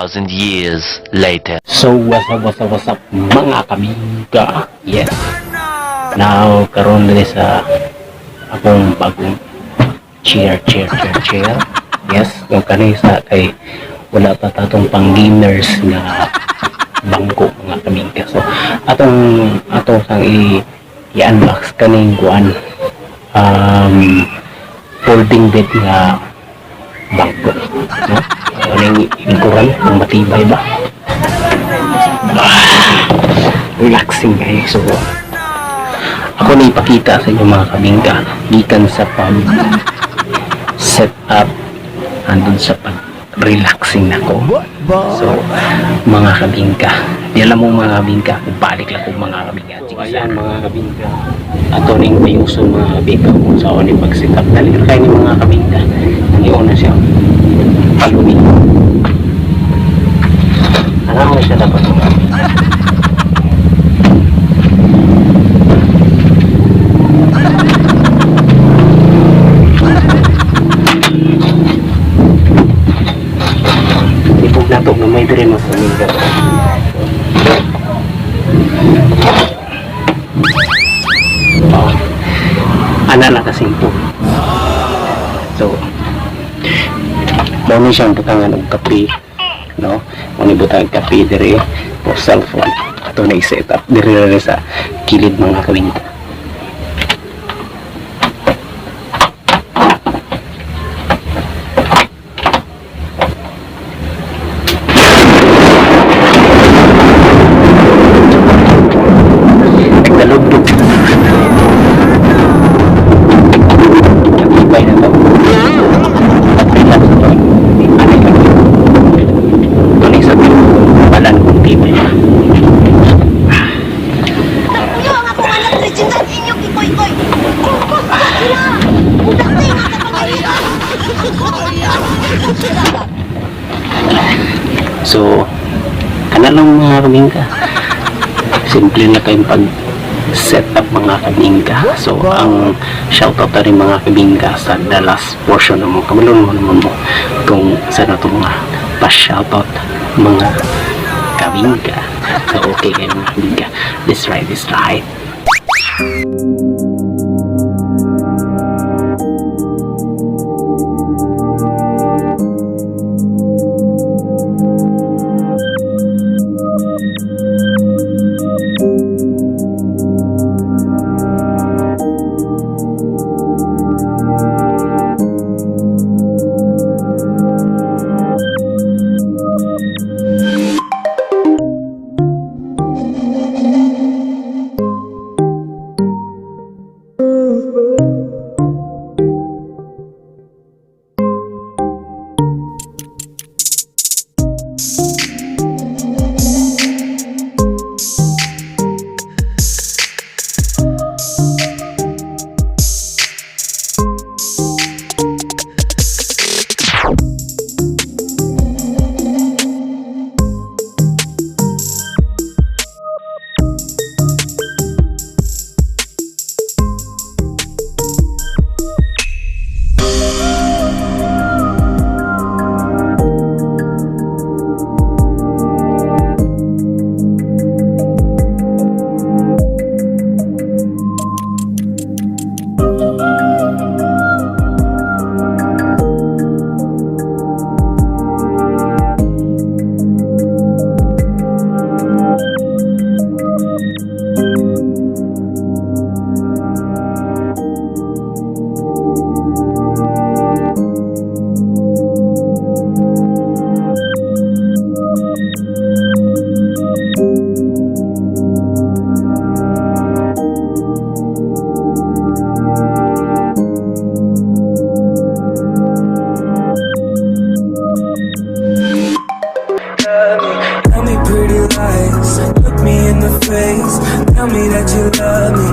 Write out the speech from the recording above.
2,000 years later. So, what's up, what's up, what's up, mga kabingka? Yes. Now, karon diri sa akong bagong chair, chair, chair, chair. Yes, kung kani sa kay wala pa tatong pang gamers nga bangko, mga kabingka. So, atong atong sang i-unbox kaning kuan folding bed nga bangko, no? Kaning lingkuran kung matibay ba. Relaxing kayo. So, ako na ipakita sa inyo, mga kabingka, gikan sa pag set up andun sa pag relaxing nako. So, mga kabingka, di alam mo, mga kabingka, balik lang ko, mga kabingka. So, ayan, mga kabingka, ato ning payuson, mga kabingka, kung saan ni pag set up. Dali ra kayo ni, mga kabingka. Ang iuna siya, palumi. Ano mo siya dapat, mga kabingka? Ibog na to, gamay diri, mga kabingka. Oh. Ana na kasimple. So, mao ni siyang butangan og kape, no? Mao ni butang kape diri o cellphone. Ato na i-set up diri diri sa kilid, mga kabingka. Nagdalugdog. Natibay na to. Relax to. Anay lang. Ito na isa balan kung tibay pa. Inyo ang akong anak, Regina, inyong ikoy-koy. Kumpos sila. Udang na kapag. So, kana lang, mga kabingka. Simple na kayong pag set up, mga kabingka. So, ang shoutout na rin, mga kabingka, sa the last portion ng mga kamalon mo naman mo kung saan na ito mga pa-shoutout, mga kabingka. So, okay kayo, mga kabingka. This right, this right. Tell me pretty lies, look me in the face. Tell me that you love me.